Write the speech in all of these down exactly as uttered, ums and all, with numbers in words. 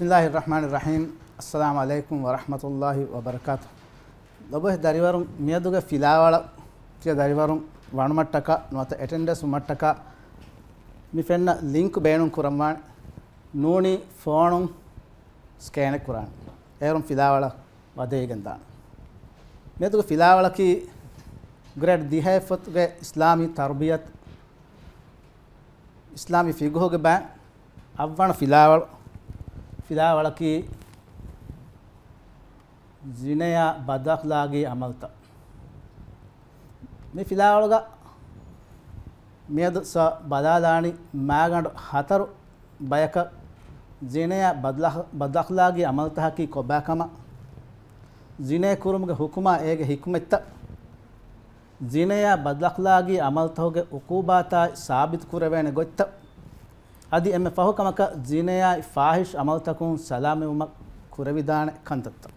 بسم الله الرحمن الرحيم. السلام عليكم ورحمة الله وبركاته. ލޮބުވެތި ދަރިވަރުން، މިއަދުގެ ފިލާވަޅަށް ތިޔަ ދަރިވަރުން ވަނުމަށްޓަކާ ނުވަތަ އެޓެންޑެންސް ވުމަށްޓަކާ މި ފެންނަ ލިންކް ބޭނުން ކުރަންވާނެ. ނޫނީ ފޯނުން ސްކޭނެއް ކުރާނެ. އޭރުން ފިލާވަޅަށް ވަދެވިގެން ދާނެ. މިއަދުގެ ފިލާވަޅަކީ ގްރޭޑް ދިހައެއް ފޮތުގެ އިސްލާމީ ތަރުބިޔަތު، އިސްލާމީ ފިގުހުގެ ބައި އަށްވަނަ ފިލާވަޅު. ފިލާވަޅަކީ ޒިނަޔާ ބަދަޚްލާގީ ޢަމަލުތައް. މި ފިލާވަޅުގަ މިއަދު ސަ ބަލާލާނީ މާގަނޑު ހަތަރު ބަޔަކަށް ޒިނަޔާ ބަދަޚް-، ބަދަޚްލާގީ ޢަމަލުތަކަކީ ކޮބާކަމަށް، ޒިނޭ ކުރުމުގެ ޙުކުމާ އޭގެ ޙިކުމަތްތައް، ޒިނަޔާ ބަދަޚްލާގީ ޢަމަލުތަކުގެ ޢުޤޫބާތާއި ސާބިތު ކުރެވޭނެ ގޮތްތައް، އަދި އެންމެ ފަހު ކަމަކަށް ޒިނަޔާއި ފާޙިޝް ޢަމަލުތަކުން ސަލާމަތްވުމަށް ކުރެވިދާނެ ކަންތައްތައް.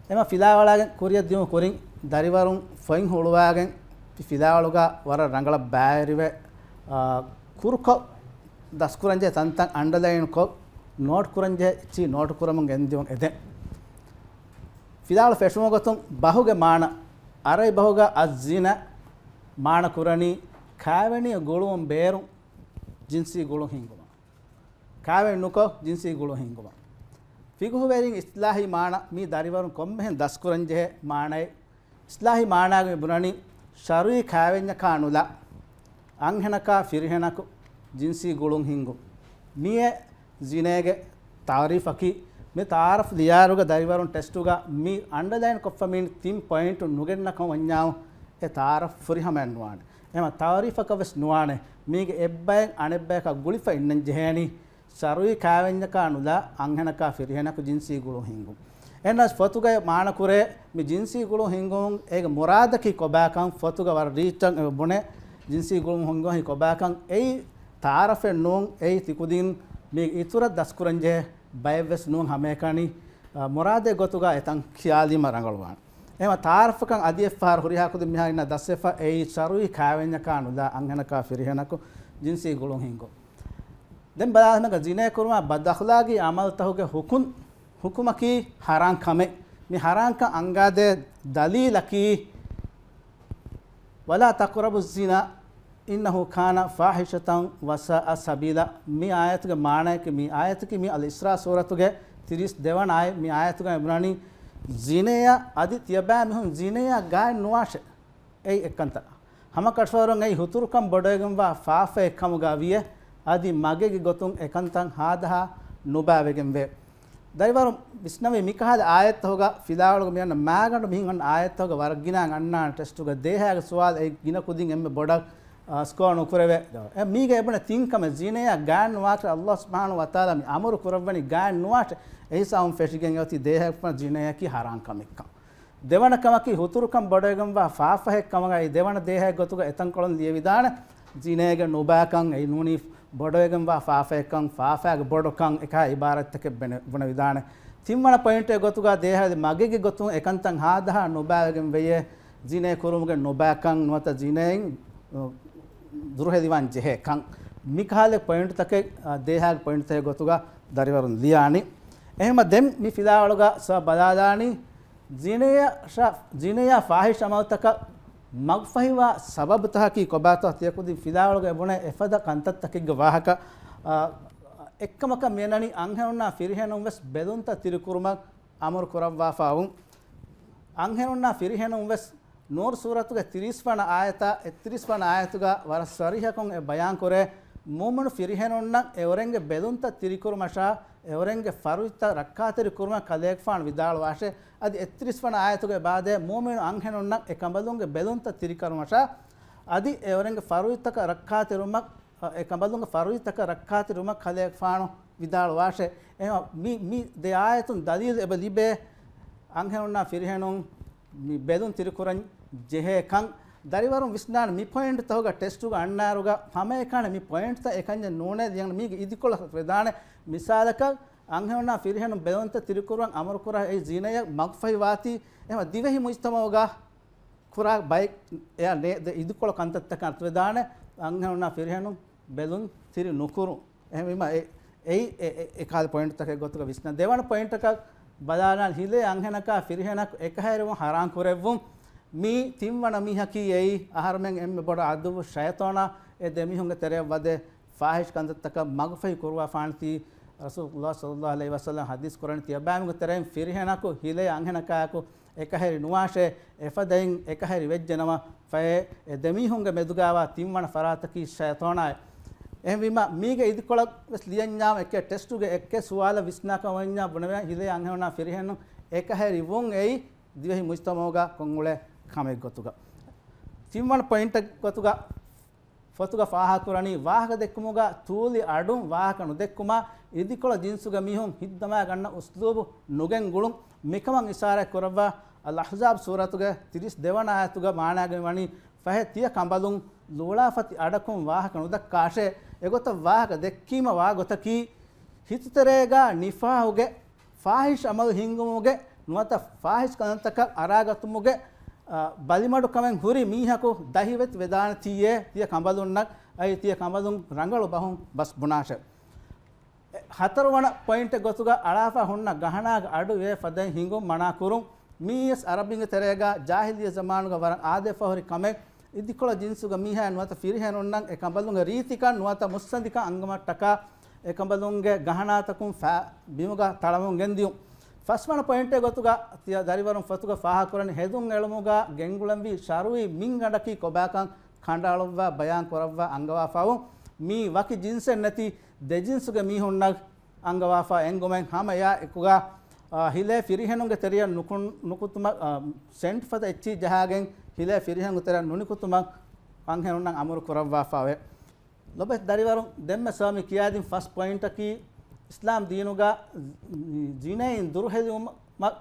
އެމަ ފިލާވަޅާގެން ކުރިއަށް ދިޔުމު ކުރިން ދަރިވަރުން ފޮތް ހުޅުވާގެން ފި-، ފިލާވަޅުގަ ވަރަށް ރަނގަޅަށް ބައިވެރިވެ، އާ، ކުރުކޮށް ދަސްކުރަންޖެހޭ ތަންތަން އަންޑަލައިންކޮށް ނޯޓް ކުރަންޖެހޭ އެއްޗިހި ނޯޓު ކުރަމުން ގެންދިޔުން އެދެން. ފިލާވަޅު ފެށުމުގެ ގޮތުން ބަހުގެ މާނަ، ޢަރަބި ބަހުގަ އައްޒިނާ މާނަ ކުރަނީ ކާވެނިއެއް ގުޅުވުން ބޭރުން ޖިންސީ ގުޅުން ހިންގުމަށް. ކާވެނި ނުކޮށް ޖިންސީ ގުޅުން ހިންގުމަށް. ފިގުހުވެރިން އިޞްލާޙީ މާނަ މީ ދަރިވަރުން ކޮންމެހެން ދަސްކުރަންޖެހޭ މާނައެއް. އިޞްލާޙީ މާނާގައި ބުނަނީ ޝަރުޢީ ކާވެންޏަކާ ނުލާ، އަންހެނަކާ ފިރިހެނަކު ޖިންސީ ގުޅުން ހިންގުން. މިއޭ ޒިނޭގެ ތާރީފަކީ. މި ތާރަފް ލިޔާއިރުގަ ދަރިވަރުން ޓެސްޓުގަ މި އަންޑަލައިން ކޮށްފަ މި ތިން ޕޮއިންޓު ނުގެންނަކަމަށް ވަންޏާ އެ ތާރަފް ފުރިހަމައެއް ނުވާނެ. އެހެން ތާރީފަކަށް ވެސް ނުވާނެ. މީގެ އެއްބައެއް އަނެއްބަޔަކާ ގުޅިފަ އިންނަން ޖެހޭނީ. ޝަރުޢީ ކާވެންޏަކާ ނުލާ އަންހެނަކާ ފިރިހެނަކު ޖިންސީ ގުޅުން ހިންގުން. އެހެނަސް ފޮތުގައި މާނަކުރޭ މި ޖިންސީ ގުޅުން ހިންގުމުން އޭގެ މުރާދަކީ ކޮބާކަން ފޮތުގަ ވަރަށް ރީއްޗަށް އެބަ ބުނޭ. ޖިންސީ ގުޅުން ހިންގުމަކީ ކޮބާކަން އެއީ ތާރަފެއް ނޫން، އެއީ ތިކުދިން މީ އިތުރަށް ދަސްކުރަންޖެހޭ ބައެއްވެސް ނޫން ހަމައެކަނި، އާ، މުރާދެއް ގޮތުގަ އެތަން ކިޔާލީމަ ރަނގަޅުވާނެ. އެހެން ތާރަފަކަށް އަދި އެއްފަހަރު ހުރިހާ ކުދިން މިހާރު އިންނަ ދަސްވެފަ އެއީ ޝަރުޢީ ކާވެންޏަކާ ނުލާ އަންހެނަކާ ފިރިހެނަކު ޖިންސީ ގުޅުން ހިންގުން. ދެން ބަލާލަމަގަ ޒިނޭ ކުރުމާ ބަދަޚްލާގީ ޢަމަލުތަކުގެ ޙުކުން-، ޙުކުމަކީ ޙަރާން ކަމެއް. މި ޙަރާންކަން އަންގާދޭ ދަލީލަކީ، ولا تقربوا الزنا إنه كان فاحشة وساء سبيلا. މި އާޔަތުގެ މާނަޔަކީ، މި އާޔަތަކީ މި އަލް އިސްރާ ސޫރަތުގެ ތިރީސް ދެވަނަ އާޔަތް. މި އާޔަތުގައި ބުނަނީ ޒިނޭއަށް އަދި ތިޔަބައިމީހުން ޒިނޭއަށް ގާތް ނުވާށޭ. އެއީ އެއްކަންތައް. ހަމަކަށަވަރުން އެއީ ހުތުރުކަން ބޮޑުވެގެންވާ ފާފައެއް ކަމުގަ ވިޔަ، އަދި މަގެއްގެ ގޮތުން އެކަންތައް ހާދަހާ ނުބައިވެގެންވޭ. ދަރިވަރުން ވިސްނަވީ މިކަހަލަ އާޔަތްތަކުގަ ފިލާވަޅުގަ މިއަންނަ މާގަނޑު މިހެން އަންނަ އާޔަތްތަކުގަ ވަރަށް ގިނަ އަންނާނެ ޓެސްޓުގަ ދޭހައިގެ ސުވާލު އެއީ ގިނަ ކުދިން އެންމެ ބޮޑަށް، އާ، ސްކޯ ނުކުރެވޭ. އެ މީގަ އެބުނެ ތިން ކަމެއް ޒިނޭއަށް ގާތް ނުވާށޭ، އައްލާހު ސުބްޙާނަހު ވަތަޢާލާ މި އަމުރު ކުރައްވަނީ ގާތް ނުވާށޭ. އެހިސާބުން ފެށިގެން އޮތީ ދޭހައަކަށް ޒިނޭއަކީ ޙަރާން ކަމެއްކަން. ދެވަނަ ކަމަކީ ހުތުރުކަން ބޮޑުވެގެންވާ ފާފައެއް ކަމަކަށް ދެވަނަ ދޭހައެއް ގޮތުގަ އެތަންކޮޅުން ލިޔެވިދާނެ ޒިނޭގެ ނުބާކަން. އެއީ ނޫނީ ބޮޑުވެގެންވާ ފާފައެއްކަން، ފާފައިގެ ބޮޑުކަން އެކާ އިބާރާތްތަކެއް ބުނެ-، ބުނެވިދާނެ. ތިންވަނަ ޕޮއިންޓެއް ގޮތުގަ ދޭހައި މަގެއްގެ ގޮތުން އެކަންތައް ހާދަހާ ނުބާވެގެން ވެޔޭ، ޒިނޭ ކުރުމުގެ ނުބާކަން ނުވަތަ ޒިނޭއިން ދުރުހެލިވާން ޖެހޭ ކަން. މިކަހަލަ ޕޮއިންޓްތަކެއް، އާ، ދޭހައިގެ ޕޮއިންޓްތަކެއް ގޮތުގަ ދަރިވަރުން ލިޔާނީ. އެހެންމަ ދެން މި ފިލާވަޅުގަ ސަ ބަލާލާނީ ޒިނޭއަށް ޝަ-، ޒިނޭއާ ފާޙިޝް ޢަމަލުތަކަށް މަގުފަހިވާ ސަބަބުތަކަކީ ކޮބާތޯ ތިޔަކުދިން ފިލާވަޅުގަ އެބުނެ އެފަދަ ކަންތައްތަކެއްގެ ވާހަކަ، އާ، އެއްކަމަކަށް މިއަންނަނީ އަންހެނުންނާ ފިރިހެނުން ވެސް ބެލުންތައް ތިރިކުރުމަށް އަމުރު ކުރައްވާފައިވުން. އަންހެނުންނާ ފިރިހެނުން ވެސް ނޫރު ސޫރަތުގެ ތިރީސް ވަނަ އާޔަތާ އެއްތިރީސް ވަނަ އާޔަތުގަ ވަރަށް ޞަރީޙަކޮށް އެ ބަޔާން ކުރޭ، މުއުމިނު ފިރިހެނުންނަށް އެއުރެންގެ ބެލުންތައް ތިރިކުރުމަށާ، އެއުރެންގެ ފަރުޖްތައް ރައްކާތެރި ކުރުމަށް ކަލޭގެފާނު ވިދާޅުވާށޭ. އަދި އެއްތިރީސް ވަނަ އާޔަތުގެ އެބާދޭ، މުއުމިނު އަންހެނުންނަށް އެ ކަނބަލުންގެ ބެލުންތައް ތިރިކުރުމަށާ، އަދި އެއުރެންގެ ފަރުޖްތަކަށް ރައްކާތެރިވުމަށް، އެ ކަނބަލުންގެ ފަރުޖްތަކަށް ރައްކާތެރިވުމަށް ކަލޭގެފާނު ވިދާޅުވާށޭ. އެހެން މި، މި ދެ އާޔަތުން ދަލީލު އެބަ ލިބޭ، އަންހެނުންނާ ފިރިހެނުން މި ބެލުން ތިރިކުރަން ޖެހޭ ކަން. ދަރިވަރުން ވިސްނާނެ މި ޕޮއިންޓްތަކުގަ ޓެސްޓުގަ އަންނާއިރުގަ ހަމައެކަނި މި ޕޮއިންޓްތައް އެކަންޏެއް ނޫނޭ ލިޔަން މީގެ އިދިކޮޅަށް ވެދާނެ. މިސާލަކަށް އަންހެނުންނާ ފިރިހެނުން ބެލުންތައް ތިރިކުރުވަން އަމުރުކުރާ އެއީ ޒިނަޔަށް މަގުފަހިވާތީ، އެހެން ދިވެހި މުޖްތަމަޢުގަ ކުރާ ބައެއް އެއާ ނޭ-، ދެ އިދިކޮޅު ކަންތައްތަކަށް އަތުވެދާނެ. އަންހެނުންނާ ފިރިހެނުން ބެލުން ތިރި ނުކުރުން. އެހެންވީމަ އެ އެއީ އެ، އެ، އެކަހަލަ ޕޮއިންޓްތަކެއް ގޮތުގަ ވިސްނަން. ދެވަނަ ޕޮއިންޓަކަށް ބަލާލާން، ހިލޭ އަންހެނަކާ ފިރިހެނަކު އެކަހެރިވުން ހަރާން ކުރެއްވުން. މީ ތިންވަނަ މީހަކީ އެއީ އަހަރުމެން އެންމެ ބޮޑަށް އަދުއްވު ޝައިޠާނާ އެ ދެމީހުންގެ ތެރެއަށް ވަދެ ފާހިޝް ކަންތައްތަކަށް މަގުފަހި ކުރުވާފާނެތީ ރަސޫލުﷲ ޞައްލަﷲ ޢަލައިހި ވަސައްލަމް ޙަދީޘް ކުރަނީ ތިޔަބައިމީހުންގެ ތެރެއިން ފިރިހެނަކު ހިލޭ އަންހެނަކާއެކު އެކަހެރި ނުވާށޭ، އެފަދައިން އެކަހެރި ވެއްޖެނަމަ، ފަހެ އެ ދެމީހުންގެ މެދުގާވާ ތިންވަނަ ފަރާތަކީ ޝައިޠާނާއެ. އެހެންވީމަ، މީގެ އިދިކޮޅަށް ވެސް ލިޔަންޏާ އެކެއް ޓެސްޓުގެ އެކެއް ސުވާލަށް ވިސްނާކަށް ވަންޏާ ބުނެވޭ، ހިލޭ އަންހެނުންނާ ފިރިހެނުން އެކަހެރި ވުން އެއީ ދިވެހި މުޖްތަމަޢުގަ ކޮށްއުޅޭ ކަމެއް ގޮތުގަ. ތިންވަނަ ޕޮއިންޓެއް ގޮތުގަ ފޮތުގަ ފާހަގަކުރަނީ، ވާހަކަ ދެއްކުމުގަ ތޫލި އަޑުން ވާހަކަ ނުދެއްކުމާ، އިދިކޮޅު ޖިންސުގެ މީހުން ހިތްދަމާ ގަންނަ އުސްލޫބު ނުގެންގުޅުން. މިކަމަށް އިޝާރާތް ކުރައްވާ، އަލްއަޙްޒާބް ސޫރަތުގެ ތިރީސް ދެވަނަ އާޔަތުގަ މާނާގެން ވަނީ، ފަހެ ތިޔަ ކަނބަލުން ލޫޅާފަތި އަޑަކުން ވާހަކަ ނުދައްކާށޭ. އެގޮތަށް ވާހަކަ ދެއްކީމަ ވާ ގޮތަކީ، ހިތުތެރޭގަ ނިފާހުގެ ފާހިޝް އަމަލު ހިންގުމުގެ ނުވަތަ ފާހިޝް ކަންތައްތަކަށް އަރާގަތުމުގެ، އަ، ބަލިމަޑުކަމެއް ހުރި މީހަކު ދަހިވެތި ވެދާނެތީއޭ ތިޔަ ކަނބަލުންނަށް، އައި ތިޔަ ކަނބަލުން ރަނގަޅު ބަހުން ބަސް ބުނާށެ. އެ، ހަތަރުވަނަ ޕޮއިންޓެއް ގޮތުގަ އަޅާފަ ހުންނަ ގަހަނާގެ އަޑު އެ ފަދައިން ހިނގުން މަނާކުރުން. މީވެސް އަރަބިންގެ ތެރޭގަ ޖާހިލިއްޔަ ޒަމާނުގަ ވަރަށް އާދައަށް ފަހުރި ކަމެއް. އިދިކޮޅަށް ޖިންސުގެ މީހާ ނުވަތަ ފިރިހެނުންނަށް އެ ކަނބަލުންގެ ރީތިކަން ނުވަތަ މުއްސަނދިކަން އަންގަމަށްޓަކާ، އެ ކަނބަލުންގެ ގަހަނާތަކުން ފަ-، ބިމުގަ ތަޅަމުން ގެންދިޔުން. ފަސްވަނަ ޕޮއިންޓެއް ގޮތުގަ ތިޔަ ދަރިވަރުން ފޮތުގަ ފާހަގަކުރަނީ، ހެދުން އެޅުމުގަ ގެންގުޅެންވީ ޝަރުޢީ މިންގަނޑަކީ ކޮބާކަން ކަނޑައަޅުއްވާ ބަޔާން ކުރައްވާ އަންގަވާފައިވުން. މީ ވަކި ޖިންސެއް ނެތި ދެ ޖިންސުގެ މީހުންނަށް އަންގަވާފަ އެންގުމެއް. ހަމަ އެއާ އެކުގަ، އާ، ހިލޭ ފިރިހެނުންގެ ތެރެއަށް ނުކު-، ނުކުތުމަށް، އާ، ސެންޓް ފަދަ އެއްޗިހި ޖަހާގެން ހިލޭ ފިރިހެނުންގެ ތެރެއަށް ނުނިކުތުމަށް އަންހެނުންނަށް އަމުރު ކުރައްވާފައެވެ. ލޮބެތި ދަރިވަރުން، ދެންމެ ސާމި ކިޔާދިން ފަސް ޕޮއިންޓަކީ، އިސްލާމް ދީނުގަ ޒިނޭއިން ދުރުހެލިވުމަށް،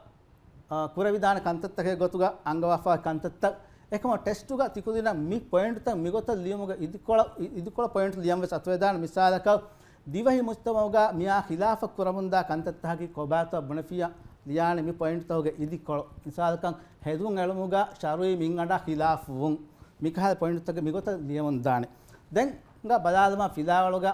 އާ، ކުރެވިދާނެ ކަންތައްތަކެއް ގޮތުގަ އަންގަވާފަ ކަންތައްތައް. އެކަމަށް ޓެސްޓުގަ ތިކުދިންނަށް މި ޕޮއިންޓްތައް މިގޮތަށް ލިޔުމުގެ އިދިކޮޅަށް، އި-، އިދިކޮޅަށް ޕޮއިންޓް ލިޔަން ވެސް އަތުވެދާނެ. މިސާލަކަށް، ދިވެހި މުޖްތަމަޢުގަ މިއާ ޚިލާފަށް ކުރަމުންދާ ކަންތައްތަކަކީ ކޮބާތޯ ބުނެފިއްޔާ ލިޔާނެ މި ޕޮއިންޓްތަކުގެ އިދިކޮޅު. މިސާލަކަށް، ހެދުން އެޅުމުގަ ޝަރުޢީ މިންގަނޑާ ޚިލާފުވުން. މިކަހަލަ ޕޮއިންޓްތަކެއް މިގޮތަށް ލިޔަމުން ދާނެ. ދެން ގަ ބަލާލަމާ ފިލާވަޅުގަ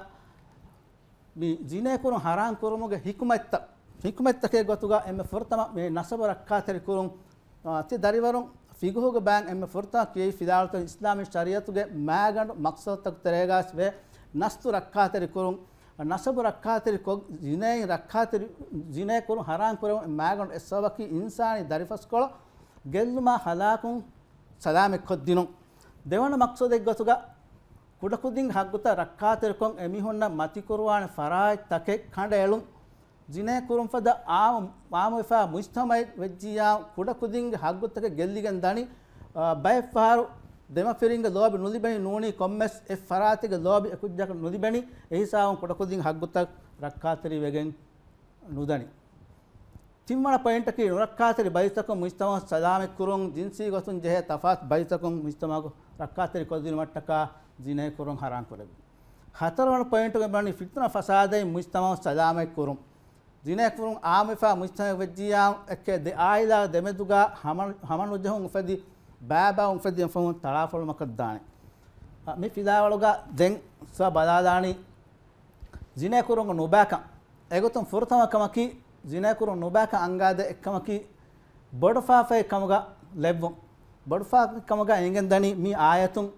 މި ޒިނޭ ކުރުން ހަރާން ކުރުމުގެ ހިކުމަތްތައް، ހިކުމަތްތަކެއް ގޮތުގަ އެންމެ ފުރަތަމަ މި ނަސަބު ރައްކާތެރި ކުރުން. އާ، ތި ދަރިވަރުން ފިގުހުގެ ބައިން އެންމެ ފުރަތަމަ ކިޔައި ފިލާވަޅުތައް އިސްލާމީ ޝަރީޢަތުގެ މާގަނޑު މަޤްޞަދުތަކު ތެރޭގަސް ވޭ ނަސްލު ރައްކާތެރި ކުރުން، ނަސަބު ރައްކާތެރި ކޮށް، ޒިނޭއިން ރައްކާތެރި، ޒިނޭ ކުރުން ހަރާން ކުރެވުން މާގަނޑު އެއް ސަބަބަކީ އިންސާނީ ދަރިފަސްކޮޅު ގެއްލުމާ ހަލާކުން ސަލާމަތްކޮށްދިނުން. ދެވަނަ މަޤްޞަދެއްގޮތުގަ ކުޑަކުދިންގެ ހައްގުތައް ރައްކާތެރިކޮށް އެމީހުންނަށް މަތިކުރުވާނެ ފަރާތްތަކެއް ކަނޑައެޅުން. ޒިނޭ ކުރުން ފަދަ އާއްމު، އާއްމުވެފާ މުޖްތަމަޢެއް ވެއްޖިއްޔާ ކުޑަކުދިންގެ ހައްގުތަކެއް ގެއްލިގެން ދަނީ، އާ، ބައެއްފަހަރު ދެމަފިރިންގެ ލޯބި ނުލިބެނީ ނޫނީ ކޮންމެސް އެއް ފަރާތެއްގެ ލޯބި އެކުއްޖާކަށް ނުލިބެނީ، އެހިސާބުން ކުޑަކުދިންގެ ހައްގުތައް ރައްކާތެރިވެގެން ނުދަނީ. ތިންވަނަ ޕޮއިންޓަކީ ނުރައްކާތެރި ބަލިތަކުން މުޖްތަމަޢު ސަލާމަތްކުރުން، ޖިންސީ ގޮތުން ޖެހޭ ތަފާތު ބަލިތަކުން މުޖްތަމަޢު ރައްކާތެރި ކޮށްދިނުމަށްޓަކާ ޒިނޭ ކުރުން ހަރާން ކުރެވި. ހަތަރުވަނަ ޕޮއިންޓުގެ މަނީ ފިތުނަ ފަސާދައިން މުޖްތަމަޢު ސަލާމަތްކުރުން. ޒިނޭ ކުރުން އާއްމުވެފާ މުޖްތަމަޢެއް ވެއްޖިއްޔާ އެކޭ ދެ އާއިލާ ދެމެދުގަ ހަމަ، ހަމަނުޖެހުން އުފެދި ބައިބައި އުފެދި ފަހުން ތަޅާފޮޅުމަކަށް ދާނެ. އަ، މި ފިލާވަޅުގަ ދެން ސަ ބަލާލާނީ ޒިނޭ ކުރުން ނުބައިކަން. އެގޮތުން ފުރަތަމަ ކަމަކީ، ޒިނޭ ކުރުން ނުބައިކަން އަންގާދޭ އެއްކަމަކީ، ބޮޑުފާފައެއް ކަމުގަ ލެއްވުން. ބޮޑުފާފައެއް ކަމުގަ އެނގެން ދަނީ މި އާޔަތުން،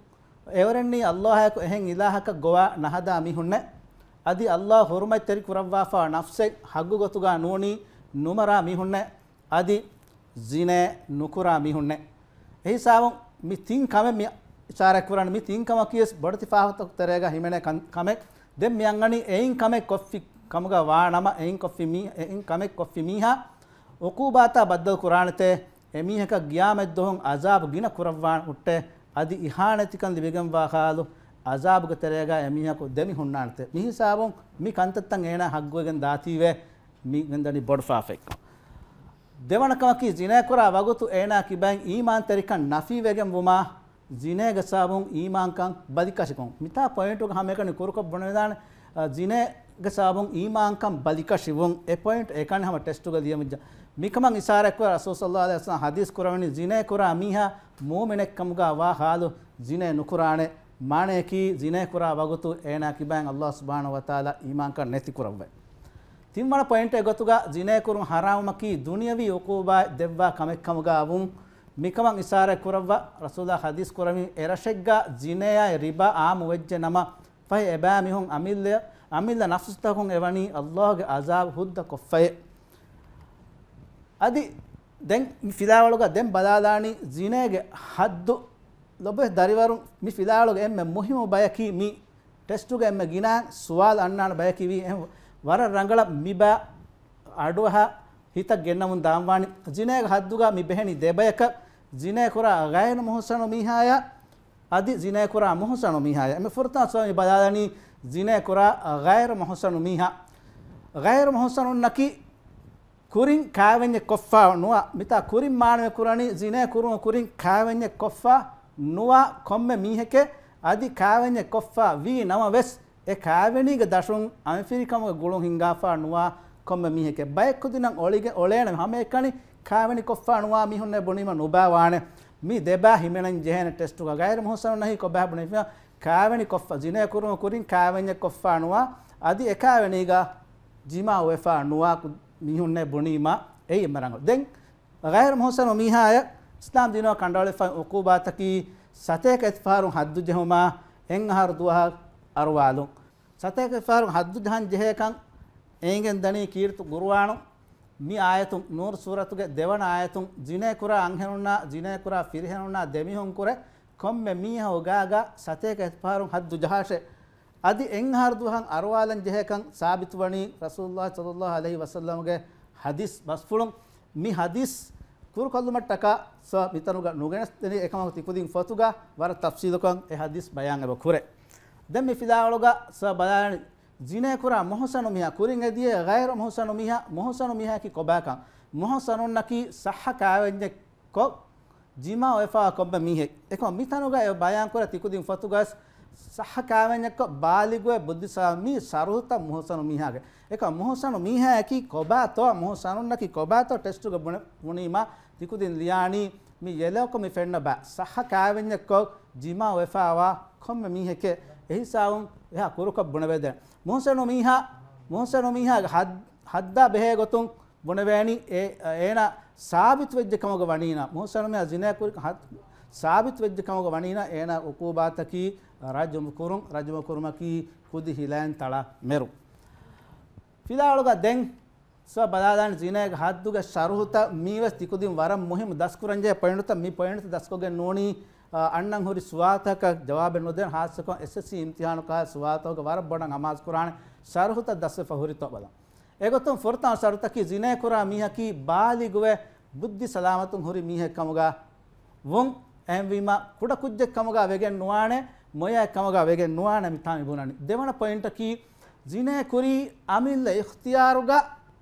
އެވަރެންނީ ﷲ އާއެކު އެހެން އިލާހަކަށް ގޮވާ ނަހަދާ މީހުންނޭ. އަދި ﷲ ހުރުމަތްތެރި ކުރައްވާފަ ނަފްސެއް ހައްގު ގޮތުގަ ނޫނީ ނުމަރާ މީހުންނޭ. އަދި ޒިނޭ ނުކުރާ މީހުންނޭ. އެހިސާބުން މި ތިން ކަމެއް މި އިޝާރާތް ކުރަން، މި ތިން ކަމަކީ ވެސް ބޮޑެތި ފާފަތަކު ތެރޭގަ ހިމެނޭ ކަން، ކަމެއް. ދެން މި އަންގަނީ އެއިން ކަމެއް ކޮށްފި ކަމުގަ ވާ ނަމަ، އެއިން ކޮށްފި މީ، އެއިން ކަމެއް ކޮށްފި މީހާ އުޤޫބާތާ ބައްދަލު ކުރާނެތޭ، އެމީހަކަށް ޤިޔާމަތްދުވަހުން ޢަޒާބު ގިނަ ކުރައްވާން ހުއްޓޭ، އަދި އިހާނެތިކަން ލިބިގެންވާ ހާލު ޢަޒާބުގެ ތެރޭގަ އެމީހަކު ދެމި ހުންނާނެތޭ. މިހިސާބުން މި ކަންތައްތައް އޭނާ ހައްގުވެގެން ދާތީވެ މި ގެންދަނީ ބޮޑު ފާފައެއްކަން. ދެވަނަ ކަމަކީ، ޒިނޭ ކުރާ ވަގުތު އޭނާ ކިބައިން އީމާންތެރިކަން ނަފީވެގެން ވުމާ، ޒިނޭގެ ސަބަބުން އީމާންކަން ބަލިކަށިކޮށް. މިތާ ޕޮއިންޓުގަ ހަމައެކަނި ކުރުކޮށް ބުނެދާނެ، އަ، ޒިނޭގެ ސަބަބުން އީމާންކަން ބަލިކަށިވުން. އެ ޕޮއިންޓް އެކަނި ހަމަ ޓެސްޓުގަ ލިޔަމިއްޖަ. މިކަމަށް އިޝާރާތްކުރާ ރަސޫލު ޞައްލަﷲ ޢަލައިހި ވަސައްލަމަ ޙަދީޘް ކުރަވަނީ، ޒިނޭ ކުރާ މީހާ މުއުމިނެއްކަމުގަ ވާ ޙާލު ޒިނޭ ނުކުރާނެ. މާނަޔަކީ، ޒިނޭ ކުރާ ވަގުތު އޭނާ ކިބައިން ﷲ ސުބްޙާނަހޫ ވަތަޢާލާ އީމާންކަން ނެތި ކުރައްވައި. ތިންވަނަ ޕޮއިންޓެއް ގޮތުގަ ޒިނޭ ކުރުން ޙަރާމްވުމަކީ ދުނިޔަވީ ޢުޤޫބާތް ދެއްވާ ކަމެއް ކަމުގަ ވުން. މިކަމަށް އިޝާރާތް ކުރައްވާ، ރަސޫލާ ޙަދީޘް ކުރައްވި، އެރަށެއްގަ ޒިނޭއާއި ރިބާ ޢާއްމު ވެއްޖެ ނަމަ، ފަހެ އެބައިމީހުން އަމިއްލަ، އަމިއްލަ ނަފްސުތަކުން އެވަނީ ﷲގެ ޢަޒާބު ހުއްދަ ކޮށްފައޭ. އަދި ދެން މި ފިލާވަޅުގަ ދެން ބަލާލާނީ ޒިނޭގެ ޙައްދު. ލޮބުވެތި ދަރިވަރުން، މި ފިލާވަޅުގެ އެންމެ މުހިއްމު ބަޔަކީ، މި ޓެސްޓުގެ އެންމެ ގިނައިން ސުވާލު އަންނާނެ ބަޔަކީ ވީ. އެހެން ވަރަށް ރަނގަޅަށް މި ބަ އަޑުއަހާ ހިތަށް ގެންނަމުން ދާންވާނީ، ޒިނޭގެ ޙައްދުގަ މި ބެހެނީ ދެ ބަޔަކަށް، ޒިނޭ ކުރާ ޣައިރު މުޙްޞަނު މީހާޔާ، އަދި ޒިނޭ ކުރާ މުޙްޞަނު މީހާޔާ. އެންމެ ފުރަތަމަ ސުވާލު މި ބަލާލަނީ ޒިނޭ ކުރާ ޣައިރު މުޙްޞަނު މީހާ. ޣައިރު މުޙްޞަނުންނަކީ ކުރިން ކާވެންޏެއް ކޮށްފަ ނުވާ، މިތާ ކުރިން މާނަވެ ކުރަނީ ޒިނޭ ކުރުން ކުރިން ކާވެންޏެއް ކޮށްފަ ނުވާ ކޮންމެ މީހެކޭ. އަދި ކާވެންޏެއް ކޮށްފަ ވީ ނަމަވެސް، އެ ކާވެނީގެ ދަށުން އަނބިފިރިކަމުގެ ގުޅުން ހިންގާފަ ނުވާ ކޮންމެ މީހެކޭ. ބައެއް ކުދިންނަށް އޮޅިގެ އޮޅޭނެ ހަމައެކަނި ކާވެނި ކޮށްފަ ނުވާ މީހުންނޭ ބުނީމަ ނުބާވާނެ. މި ދެބާ ހިމެނަން ޖެހޭނެ ޓެސްޓުގަ. ޣައިރު މުޙްޞަނުންނަހީ ކޮބާ ބުނެފި؟ ކާވެނި ކޮށްފަ، ޒިނޭ ކުރުމު ކުރިން ކާވެންޏެއް ކޮށްފަ ނުވާ، އަދި އެ ކާވެނީގަ ޖިމާޢު ވެފަ ނުވާ ކު-، މީހުންނޭ ބުނީމަ އެއީ އެންމެ ރަނގަޅު. ދެން ޣައިރު މުޙްޞަނު މީހާޔަށް އިސްލާމް ދީނުގަ ކަނޑައަޅިފައި ޢުޤޫބާތަކީ، ސަތޭކަ އެތިފަހަރު ޙައްދު ޖެހުމާ، އެއް އަހަރު ދުވަހަށް އަރުވާލުން. ސަތޭކަ އެތިފަހަރު ޙައްދު ޖަހަން ޖެހޭކަން އެނގެން ދަނީ ކީރިތި ޤުރުއާނު މި އާޔަތުން، ނޫރު ސޫރަތުގެ ދެވަނަ އާޔަތުން، ޒިނޭ ކުރާ އަންހެނުންނާ، ޒިނޭ ކުރާ ފިރިހެނުންނާ ދެމީހުން ކުރެ ކޮންމެ މީހަކު ގާގަ ސަތޭކަ އެތިފަހަރު ޙައްދު ޖަހާށޭ. އަދި އެއް އަހަރު ދުވަހަށް އަރުވާލަން ޖެހޭކަން ސާބިތުވަނީ ރަސޫލުﷲ ޞައްލަﷲ ޢަލައިހި ވަސައްލަމްގެ ޙަދީޘް ބަސްފުޅުން. މި ޙަދީޘް ކުރުކޮށްލުމަށްޓަކާ ސަ މިތަނުގަ ނުގެނެސްދެނީ، އެކަމަކު ތިކުދިން ފޮތުގަ ވަރަށް ތަފްޞީލުކޮށް އެ ޙަދީޘް ބަޔާން އެބަ ކުރޭ. ދެން މި ފިލާވަޅުގަ ސަ ބަލާނީ، ޒިނޭ ކުރާ މުޙްޞަނު މީހާ ކުރިން އެދިޔަ ޣައިރު މުޙްޞަނު މީހާ، މުޙްޞަނު މީހާއަކީ ކޮބާކަން؟ މުޙްޞަނުންނަކީ ޞައްޙަ ކާވެންޏެއް ކޮށް، ޖިމާޢު ވެފަ ކޮންމެ މީހެއް. އެކަމަ މިތަނުގަ އެ ބަޔާން ކުރެ ތިކުދިން ފޮތުގަސް ޞައްޙަ ކާވެންޏެއްކޮށް، ބާލިޣުވެ ބުއްދި ސަލާމަތް މީ ޝަރުޠުތައް މުޙްޞަނު މީހާގެ. އެކަމަ މުޙްޞަނު މީހާއަކީ ކޮބާތޯ، މުޙްޞަނުންނަކީ ކޮބާތޯ ޓެސްޓުގަ ބުނެ-، ބުނީމަ ތިކުދިން ލިޔާނީ މި ޔެލޯކޮށް މި ފެންނަ ބަ ޞައްޙަ ކާވެންޏެއްކޮށް، ޖިމާޢު ވެފަވާ ކޮންމެ މީހެކޭ. އެހިސާބުން އެހާ ކުރުކޮށް ބުނެވޭދޭނެ. މުޙްޞަނު މީހާ، މުޙްޞަނު މީހާގެ ޙައް-، ޙައްދާ ބެހޭ ގޮތުން ބުނެވޭނީ އެ، އޭނާ ސާބިތުވެއްޖެ ކަމުގަ ވަނީނަ، މުޙްޞަނު މީހާ ޒިނޭ ކުރި ޙައް-، ސާބިތުވެއްޖެ ކަމުގަ ވަނީނަ، އޭނާ ޢުޤޫބާތަކީ ރަޖުމު ކުރުން، ރަޖުމު ކުރުމަކީ ކުދި ހިލައިން ތަޅަ މެރު. ފިލާވަޅުގަ ދެން ސަ ބަލާލާން ޒިނޭގެ ޙައްދުގެ ޝަރުޙުތައް މީވެސް ތިކުދިން ވަރަށް މުހިއްމު ދަސްކުރަންޖެހޭ ޕޮއިންޓުތައް. މި ޕޮއިންޓު ދަސްކޮށްގެން ނޫނީ، އަ، އަންނަން ހުރި ސުވާލުތަކަށް ޖަވާބެއް ނުދޭން، ހާއްސަކޮށް އެސްއެސްސީ އިމްތިޙާނު ކާ ސުވާލުތަކުގެ ވަރަށް ބޮޑަށް އަމާޒުކުރާނެ ޝަރުޙުތައް ދަސްވެފަ ހުރިތޯ ބަލަން. އެގޮތުން ފުރަތަމަ ޝަރުޠަކީ ޒިނޭ ކުރާ މީހަކީ ބާލިޣުވެ ބުއްދި ސަލާމަތުން ހުރި މީހެއް ކަމުގަ ވުން. އެހެންވީމަ ކުޑަ ކުއްޖެއް ކަމުގަ ވެގެން ނުވާނެ، މޮޔައެއް ކަމުގަ ވެގެން ނުވާނެ މިތާ މި ބުނަނީ. ދެވަނަ ޕޮއިންޓަކީ ޒިނޭ ކުރީ އަމިއްލަ އިޚްތިޔާރުގަ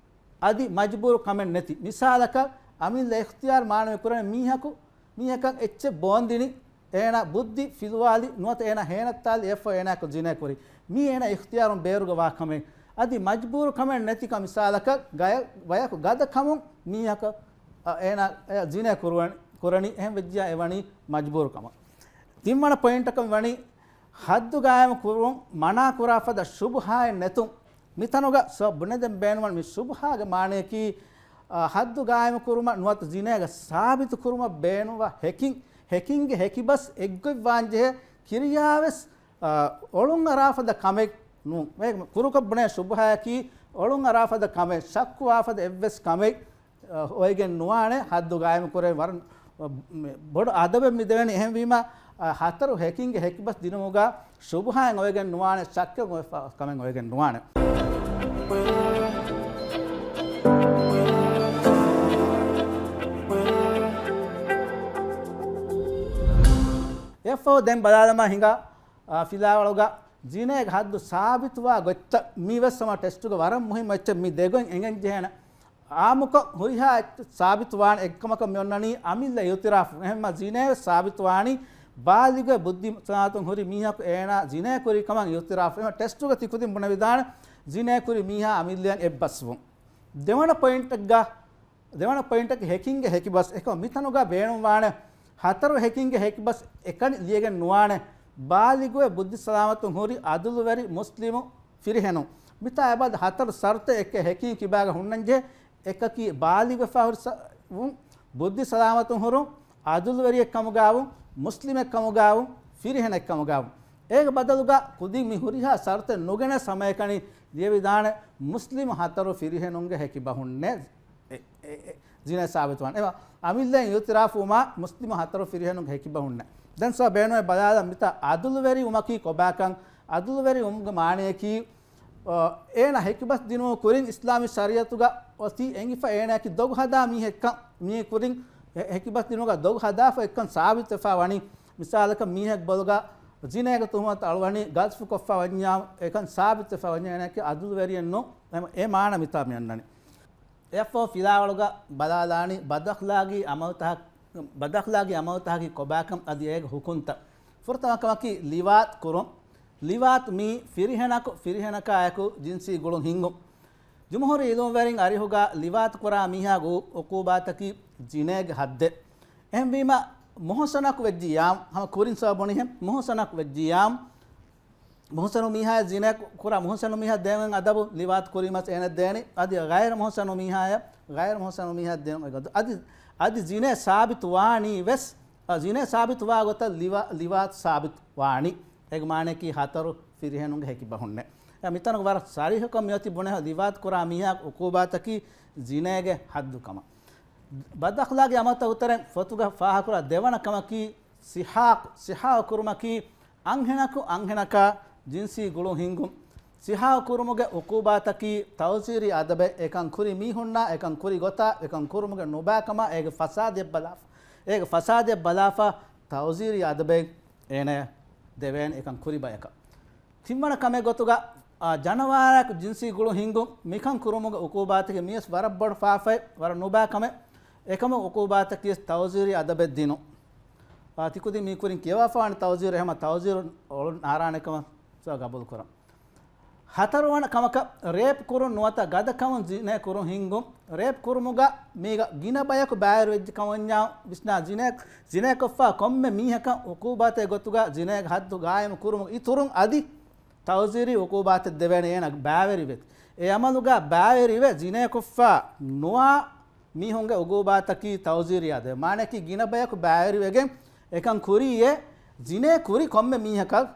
އަދި މަޖްބޫރު ކަމެއް ނެތި. މިސާލަކަށް، އަމިއްލަ އިޚްތިޔާރު މާނަވެ ކުރަނީ މީހަކު، މީހަކަށް އެއްޗެއް ބޯންދިނި، އޭނާ ބުއްދި ފިލުވާލި ނުވަތަ އޭނާ ހޭނައްތާލި އެއަށްފަހު އޭނާއަކު ޒިނޭ ކުރި. މީ އޭނާ އިޚްތިޔާރުން ބޭރުގަ ވާ ކަމެއް. އަދި މަޖްބޫރު ކަމެއް ނެތިކަން، މިސާލަކަށް ގަޔަ-، ބަޔަކު ގަދަ ކަމުން މީހަކަށް، އަ، އޭނާ އެ ޒިނޭ ކުރުވަން-، ކުރަނީ. އެހެން ވެއްޖިޔާ އެ ވަނީ މަޖްބޫރު ކަމަށް. ތިންވަނަ ޕޮއިންޓަކަށް ވަނީ ޙައްދު ގާއިމު ކުރުން މަނާ ކުރާ ފަދަ ޝުބުހާއެއް ނެތުން. މިތަނުގަ ސަބަބު ބުނެދޭން ބޭނުންވަނީ މި ޝުބުހާގެ މާނަޔަކީ، އާ، ޙައްދު ގާއިމު ކުރުމަށް ނުވަތަ ޒިނޭގަ ސާބިތު ކުރުމަށް ބޭނުންވާ ހެކިން، ހެކިންގެ ހެކިބަސް އެއްގޮތްވާންޖެހޭ ކިރިޔާވެސް، އާ، އޮޅުން އަރާފަދަ ކަމެއް ނޫން. ކުރުކޮށް ބުނޭ ޝުބުހާއަކީ އޮޅުން އަރާފަދަ ކަމެއް، ޝައްކުވާފަދަ އެއްވެސް ކަމެއް އޮވެގެން ނުވާނެ، ޙައްދު ގާއިމު ކުރެވެން ވަރަށް ބޮޑު އަދަބެއް މި ދެވެނީ. އެހެންވީމަ، އަ، ހަތަރު ހެކިންގެ ހެކިބަސް ދިނުމުގަ ޝުބުހާއެއް އޮވެގެން ނުވާނެ، ޝައްކެއް އޮވެފަ ކަމެއް އޮވެގެން ނުވާނެ. އެއަށްފަހު ދެން ބަލާލަމާ ހިނގާ، އަ، ފިލާވަޅުގަ ޒިނޭގެ ޙައްދު ސާބިތުވާ ގޮތްތައް މީވެސް ހަމަ ޓެސްޓުގަ ވަރަށް މުހިއްމު އެއްޗެއް. މި ދެގޮތް އެނގެން ޖެހޭނެ. އާއްމުކޮށް ހުރިހާ އެއްޗެއް ސާބިތުވާނެ. އެއްކަމަކަށް މި އޮންނަނީ އަމިއްލަ އިޢުތިރާފު. އެހެންމަ ޒިނޭވެސް ސާބިތުވާނީ ބާލިޣުވެ ބުއްދި ސަލާމަތުން ހުރި މީހަކު އޭނާ ޒިނޭ ކުރި ކަމަށް އިޢުތިރާފު. އެހެންމަ ޓެސްޓުގަ ތިކުދިން ބުނެވިދާނެ ޒިނޭ ކުރި މީހާ އަމިއްލައަށް އެއްބަސްވުން. ދެވަނަ ޕޮއިންޓެއްގަ، ދެވަނަ ޕޮއިންޓަކީ ހެކިންގެ ހެކިބަސް. އެކަމަ މިތަނުގަ ބޭނުންވާނެ ހަތަރު ހެކިންގެ ހެކިބަސް އެކަނި ލިޔެގެން ނުވާނެ. ބާލިޣުވެ ބުއްދި ސަލާމަތުން ހުރި އަދުލުވެރި މުސްލިމު ފިރިހެނުން. މިތާ އެބަދަ ހަތަރު ޝަރުޠެއް އެކެއް ހެކިން ކިބާގަ ހުންނަންޖެހޭ. އެކަކީ ބާލިޣުވެފާ ހުރި ސަ-، ވުން، ބުއްދި ސަލާމަތުން ހުރުން، އަދުލުވެރިއެއްކަމުގާވުން، މުސްލިމެއްކަމުގާވުން، ފިރިހެނެއްކަމުގާވުން. އޭގެ ބަދަލުގަ ކުދިން މި ހުރިހާ ޝަރުޠެއް ނުގެނެސް ހަމައެކަނި ލިޔެވިދާނެ މުސްލިމު ހަތަރު ފިރިހެނުންގެ ހެކި ބަހުންނޭ. އެ، އެ، އެ، ޒިނޭ ސާބިތުވާނެ. އެވަ، އަމިއްލައިން އިއުތިރާފުވުމާ މުސްލިމު ހަތަރު ފިރިހެނުންގެ ހެކި ބަހުންނޭ. ދެން ސޯ ބޭނުމެއް ބަލާލަން މިތާ އަދުލުވެރިވުމަކީ ކޮބާކަން. އަދުލުވެރިވުމުގެ މާނަޔަކީ، އަ، އޭނަ ހެކިބަސް ދިނުމުގެ ކުރިން އިސްލާމީ ޝަރީއަތުގަ އޮތީ އެނގިފަ އޭނައަކީ ދޮގު ހަދާ މީހެއްކަން. މީ ކުރިން ހެ-، ހެކިބަސް ދިނުމުގަ ދޮގު ހަދާފަ އެއްކަން ސާބިތުވެފަ ވަނީ. މިސާލަކަށް މީހެއް ބޮލުގަ ޒިނޭގެ ތުހުމަތު އަޅުވަނީ ގަޒްފު ކޮށްފަ ވަންޏާ އެކަން ސާބިތުވެފަ ވަންޏާ އޭނައަކީ އަދުލުވެރިއެއް ނޫން. އެ، އެ މާނަ މިތާ މި އަންނަނީ. އެއަށްފަހު ފިލާވަޅުގަ ބަލާލާނީ ބަދަޚްލާގީ އަމަލުތަކަކީ، ބަދަޚްލާގީ އަމަލުތަކަކީ ކޮބާކަން އަދި އޭގެ ހުކުމްތައް. ފުރަތަމަ ކަމަކީ ލިވާތު ކުރުން. ލިވާތު މީ ފިރިހެނަކު ފިރިހެނަކާއެކު ޖިންސީ ގުޅުން ހިންގުން. ޖުމްހޫރީ އިލްމުވެރިން އަރިހުގަ ލިވާތު ކުރާ މީހާގެ އު-، އުޤޫބާތަކީ ޒިނޭގެ ޙައްދެއް. އެހެންވީމަ މުޙްޞަނަކު ވެއްޖިއްޔާމު، ހަމަ ކުރިން ސަބަބުނިހެން މުޙްޞަނަކު ވެއްޖިއްޔާމު، މުޙްޞަނު މީހާ ޒިނޭ ކުރާ މުޙްޞަނު މީހާ ދޭން އަދަބު ލިވާތު ކުރީމަސް އޭނަ ދޭނެ. އަދި ޣައިރު މުޙްޞަނު މީހާޔަށް، ޣައިރު މުޙްޞަނު މީހާ ދޭން އެގޮތު. އަދި، އަދި ޒިނޭ ސާބިތު ވާނީ ވެސް، އަ، ޒިނޭ ސާބިތު ވާ ގޮތަށް ލިވާ-، ލިވާތު ސާބިތު ވާނީ. އޭގެ މާނައަކީ ހަތަރު ފިރިހެނުންގެ ހެކި ބަހުންނޭ. އެ މިތަނުގަ ވަރަށް ޞަރީޙުކޮށް މިއޮތީ ބުނެ ލިވާތު ކުރާ މީހާ އުޤޫބާތަކީ ޒިނޭގެ ޙައްދު ކަމަށް. ބަދަޚްލާގީ އަމަލުތަކުގެ ތެރެއިން ފޮތުގަ ފާހަގަކުރާ ދެވަނަ ކަމަކީ ސިހާކު، ސިހާކު ކުރުމަކީ އަންހެނަކު އަންހެނަކާ ޖިންސީ ގުޅުން ހިންގުން. ސިހާކު ކުރުމުގެ އުޤޫބާތަކީ ތައުޒީރީ އަދަބެއް. އެކަން ކުރި މީހުންނާ އެކަން ކުރި ގޮތާ އެކަން ކުރުމުގެ ނުބައިކަމާ އޭގެ ފަސާދައަށް ބަލާފަ، އޭގެ ފަސާދައަށް ބަލާފަ ތައުޒީރީ އަދަބެއް އޭނަޔަށް ދެވޭނެ އެކަން ކުރި ބަޔަކަށް. ތިންވަނަ ކަމެއް ގޮތުގަ، އާ، ޖަނަވާރާއެކު ޖިންސީ ގުޅުން ހިންގުން، މިކަން ކުރުމުގެ އުޤޫބާތަކީ މިޔަސް ވަރަށް ބޮޑު ފާފައެއް، ވަރަށް ނުބައި ކަމެއް. އެކަމު އުޤޫބާތަކީ ތައުޒީރީ އަދަބެއް ދިނުން. އާ، ތިކުދިން މީ ކުރިން ކިޔަވާފާވާނެ ތައުޒީރު، އެހެމަ ތައުޒީރު އޮޅުން އާރާނެ ކަމަށް ގަބޫލު ކުރަން. ހަތަރުވަނަ ކަމަކަށް ރޭޕް ކުރުން ނުވަތަ ގަދަކަމުން ޒިނޭ ކުރުން ހިންގުން. ރޭޕް ކުރުމުގަ މީގަ ގިނަ ބަޔަކު ބައިވެރިވެއްޖެ ކަމަށް ވަންޏާ ވިސްނާ ޒިނޭ، ޒިނޭކޮށްފާ ކޮންމެ މީހަކަށް އުޤޫބާތެއް ގޮތުގަ ޒިނޭގެ ޙައްދު ގާއިމު ކުރުމުގެ އިތުރުން އަދި ތައުޒީރީ އުޤޫބާތެއް ދެވޭނެ އޭނަ ބައިވެރިވެ. އެ އަމަލުގަ ބައިވެރިވެ ޒިނޭކޮށްފާ ނުވާ މީހުންގެ އުޤޫބާތަކީ ތައުޒީރީ އަދަބެއް. މާނައަކީ ގިނަ ބަޔަކު ބައިވެރިވެގެން އެކަން ކުރީއޭ ޒިނޭ ކުރި ކޮންމެ މީހަކަށް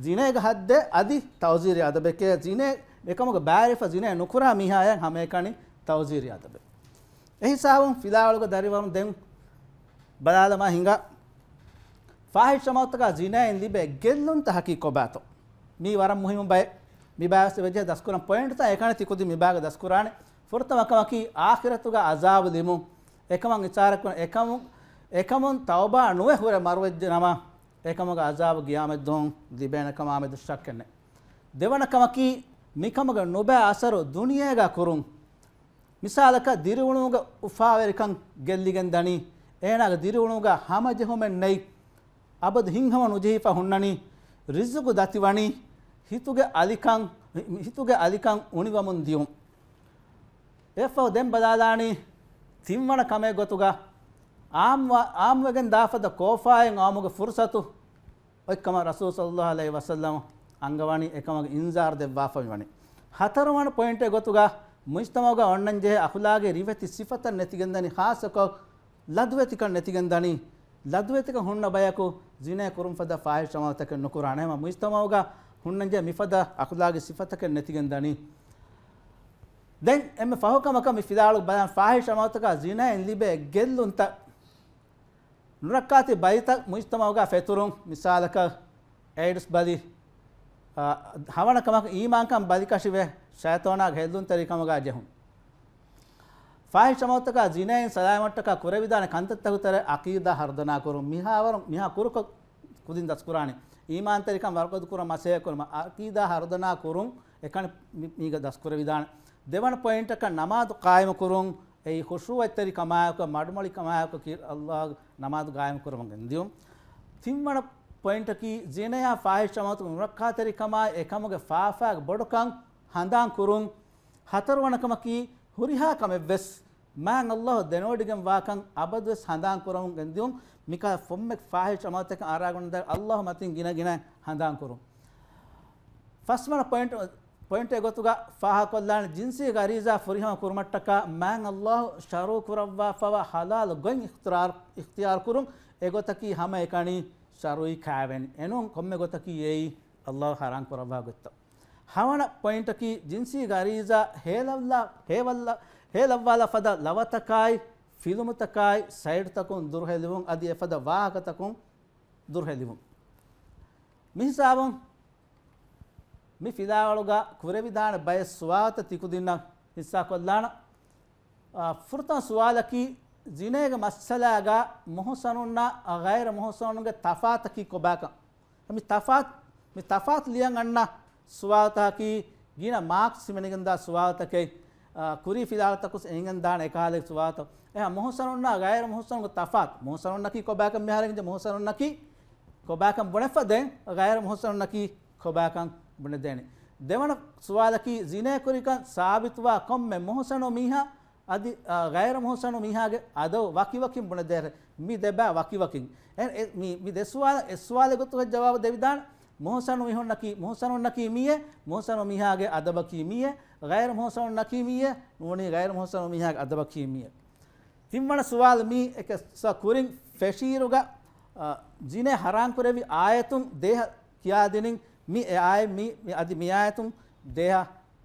ޒިނޭގެ ޙައްދެއް އަދި ތައުޒީރީ އަދަބެކޭ. ޒިނޭ އެކަމުގަ ބައިވެރިވެފަ ޒިނޭ ނުކުރާ މީހާޔަށް ހަމައެކަނި ތައުޒީރީ އަދަބެއް. އެހިސާބުން ފިލާވަޅުގެ ދަރިވަރުން ދެން ބަލާލަމާ ހިނގާ، ފާޙިޝް ޢަމަލުތަކާ ޒިނާއިން ލިބޭ ގެއްލުންތައް ހަކީ ކޮބާތޯ؟ މީ ވަރަށް މުހިއްމު ބައެއް. މި ބާވެސް ވެއްޖެ ދަސްކުރަން ޕޮއިންޓްތައް އެކަނި ތިކުދި މި ބާގަ ދަސްކުރާނެ. ފުރަތަމަ ކަމަކީ އާޚިރަތުގަ ޢަޒާބު ލިބުން. އެކަމަށް އިޝާރަތްކުރަން އެކަމުން، އެކަމުން ތައުބާ ނުވެ ހުރެ މަރުވެއްޖެ ނަމަ، އެކަމުގެ ޢަޒާބު ޤިޔާމަތްދުވަހު ލިބޭނެ ކަމާމެދު ޝައްކެއް ނެތް. ދެވަނަ ކަމަކީ މިކަމުގެ ނުބައި އަސަރު ދުނިޔޭގަ ކުރުން. މިސާލަކަށް ދިރިއުޅުމުގެ އުފާވެރިކަން ގެއްލިގެން ދަނީ، އޭނާގެ ދިރިއުޅުމުގަ ހަމަޖެހުމެއް ނެތް، އަބަދު ހިތްހަމަ ނުޖެހިފަ ހުންނަނީ، ރިޒުގު ދަތިވަނީ، ހިތުގެ އަލިކަން، ހިތުގެ އަލިކަން އުނިވަމުން ދިޔުން. އެއަށްފަހު ދެން ބަލާލާނީ ތިންވަނަ ކަމެއް ގޮތުގަ އާއްމު-، އާއްމުވެގެން ދާފަދަ ކޯފާއިން އައުމުގެ ފުރުޞަތު އޮތްކަމަށް ރަސޫލު ޞައްލައްލާހު ޢަލައިހި ވަސައްލަމަ އަންގަވަނީ އެކަމަކު އިންޒާރު ދެއްވާފަ މިވަނީ. ހަތަރުވަނަ ޕޮއިންޓެއް ގޮތުގަ މުޖްތަމަޢުގަ އޮންނަންޖެހޭ އަޚުލާގީ ރިވެތި ސިފަތައް ނެތިގެންދަނީ، ޚާއްޞަކޮށް ލަދުވެތިކަން ނެތިގެންދަނީ. ލަދުވެތިކަން ހުންނަ ބަޔަކު ޒިނޭ ކުރުން ފަދަ ފާޙިޝް ޢަމަލުތަކެއް ނުކުރާނެ. ހަމަ މުޖްތަމަޢުގަ ހުންނަންޖެހޭ މިފަދަ އަޚުލާގީ ސިފަތަކެއް ނެތިގެންދަނީ. ދެން އެންމެ ފަހު ކަމަކަށް މި ފިލާވަޅު ބަލާން ފާޙިޝް ޢަމަލުތަކާ ޒިނާއިން ލިބޭ ގެއްލުންތައް. ނުރައްކާތި ބަލިތައް މުޖްތަމަޢުގަ ފެތުރުން، މިސާލަކަށް އެއިޑްސް ބަލި، އަ، ހަވަނަ ކަމަކު އީމާންކަން ބަލިކަށިވެ، ޝައިޠާނާގެ ހެއްލުންތެރިކަމުގަ ޖެހުން. ފާޙިޝް ޢަމަލުތަކާ ޒިނާއިން ސަލާމަތްތަކާ ކުރެވިދާނެ ކަންތައްތަކު ތެރޭ ޢަޤީދާ ހަރުދަނާ ކުރުން. މިހާވަރު މިހާ ކުރުކޮށް ކުދިން ދަސްކުރާނެ. އީމާންތެރިކަން ވަރުގަދަ ކުރަން މަސައްކަތް ކުރުމަށް ޢަޤީދާ ހަރުދަނާ ކުރުން އެކަނި މި-، މީގަ ދަސްކުރެވިދާނެ. ދެވަނަ ޕޮއިންޓަކަށް ނަމާދު ޤާއިމު ކުރުން. އެއީ ޚުޝޫޢަތްތެރި ކަމާއެކު، މަޑުމޮޅި ކަމާއެކު ކީ ﷲ ނަމާދު ޤާއިމު ކުރަމުން ގެންދިޔުން. ތިންވަނަ ޕޮއިންޓަކީ ޒިނަޔާ ފާޙިޝް ޢަމަލުތަކުން ނުރައްކާތެރި ކަމާއި އެކަމުގެ ފާފާގެ ބޮޑުކަން ހަނދާން ކުރުން. ހަތަރުވަނަ ކަމަކީ ހުރިހާ ކަމެއްވެސް މާތް ﷲ ދެނެވޮޑިގެން ވާކަން އަބަދުވެސް ހަނދާން ކުރަމުން ގެންދިއުން. މިކަހަލަ ފޮންމެ ފާޙިޝް ޢަމަލުތަކަށް އަރާގަނޑު ދާ ﷲ މަތިން ގިނަ ގިނަ ހަނދާން ކުރުން. ފަސްވަނަ ޕޮއިންޓް، ޕޮއިންޓެއް ގޮތުގަ ފާހަގަކޮށްލާނެ ޖިންސީ ޣަރީޒާ ފުރިހަމަ ކުރުމަށްޓަކާ މާތް ﷲ ޝަރުޢު ކުރައްވާފަވާ ޙަލާލު ގޮތް އިޚްތިޔާރު، އިޚްތިޔާރު ކުރުން. އެގޮތަކީ ހަމައެކަނި ޝަރުޢީ ކާވެނި. އެނޫން ކޮންމެ ގޮތަކީ އެއީ ﷲ ޙަރާމް ކުރައްވާ ގޮތްތައް. ހަވަނަ ޕޮއިންޓަކީ ޖިންސީ ޣަރީޒާ ހޭލައްލާ، ހޭވައްލާ، ހޭލައްވާލާ ފަދަ ލަވަތަކާއި، ފިލުމުތަކާއި، ސައިޓްތަކުން ދުރުހެލިވުން އަދި އެފަދަ ވާހަކަތަކުން ދުރުހެލިވުން. މިހިސާބުން މި ފިލާވަޅުގަ ކުރެވިދާނެ ބައެއް ސުވާލުތައް ތިކުދިންނަށް ހިއްސާކޮށްލާނަ. އާ، ފުރަތަމަ ސުވާލަކީ، ޖިނޭގެ މައްސަލާގަ މުޙުޞަނުންނާ ޣައިރު މުޙުޞަނުންގެ ތަފާތަކީ ކޮބާކަން؟ މި ތަފާތު، މި ތަފާތު ލިޔަން އަންނަ ސުވާލުތަކީ ގިނަ މާކްސް ހިމެނިގެންދާ ސުވާލުތަކެއް. އާ، ކުރީ ފިލާވަޅުތަކުސް އެނގެންދާނެ އެކަހަލަ ސުވާލުތައް. އެހާ، މުޙުޞަނުންނާ ޣައިރު މުޙުޞަނުންގެ ތަފާތު. މުޙުޞަނުންނަކީ ކޮބާކަން މިހާރު އިނގޭ؟ މުޙުޞަނުންނަކީ ކޮބާކަން ބުނެފަ ދެން ޣައިރު މުޙުޞަނުންނަކީ ކޮބާކަން ބުނެދޭނެ. ދެވަނަ ސުވާލަކީ، ޒިނޭ ކުރިކަން ސާބިތުވާ ކޮންމެ މުޙުޞަނު މީހާ އަދި، އާ، ޣައިރު މުޙުޞަނު މީހާގެ އަދަބު ވަކިވަކިން ބުނެދޭށޭ. މި ދެބައި ވަކިވަކިން. އެ، އެ، މި، މި ދެ ސުވާލަށް އެއް ސުވާލެއް ގޮތުގަ ޖަވާބު ދެވިދާނެ. މުޙުޞަނު މީހުންނަކީ، މުޙުޞަނުންނަކީ މީއޭ، މުޙުޞަނު މީހާގެ އަދަބަކީ މީއޭ، ޣައިރު މުޙުޞަނުންނަކީ މީއޭ، ނޫނީ ޣައިރު މުޙުޞަނު މީހާގެ އަދަބަކީ މީއޭ. ތިންވަނަ ސުވާލު މީ އެކެއް ސ-، ކުރިން ފެށިއިރުގަ، އަ، ޒިނޭ ޙަރާމް ކުރެއްވި އާޔަތުން ދޭހަ ކިޔާދިނިން މި އެ އާޔަތް މި، މި އަދި މި އާޔަތުން ދޭހަ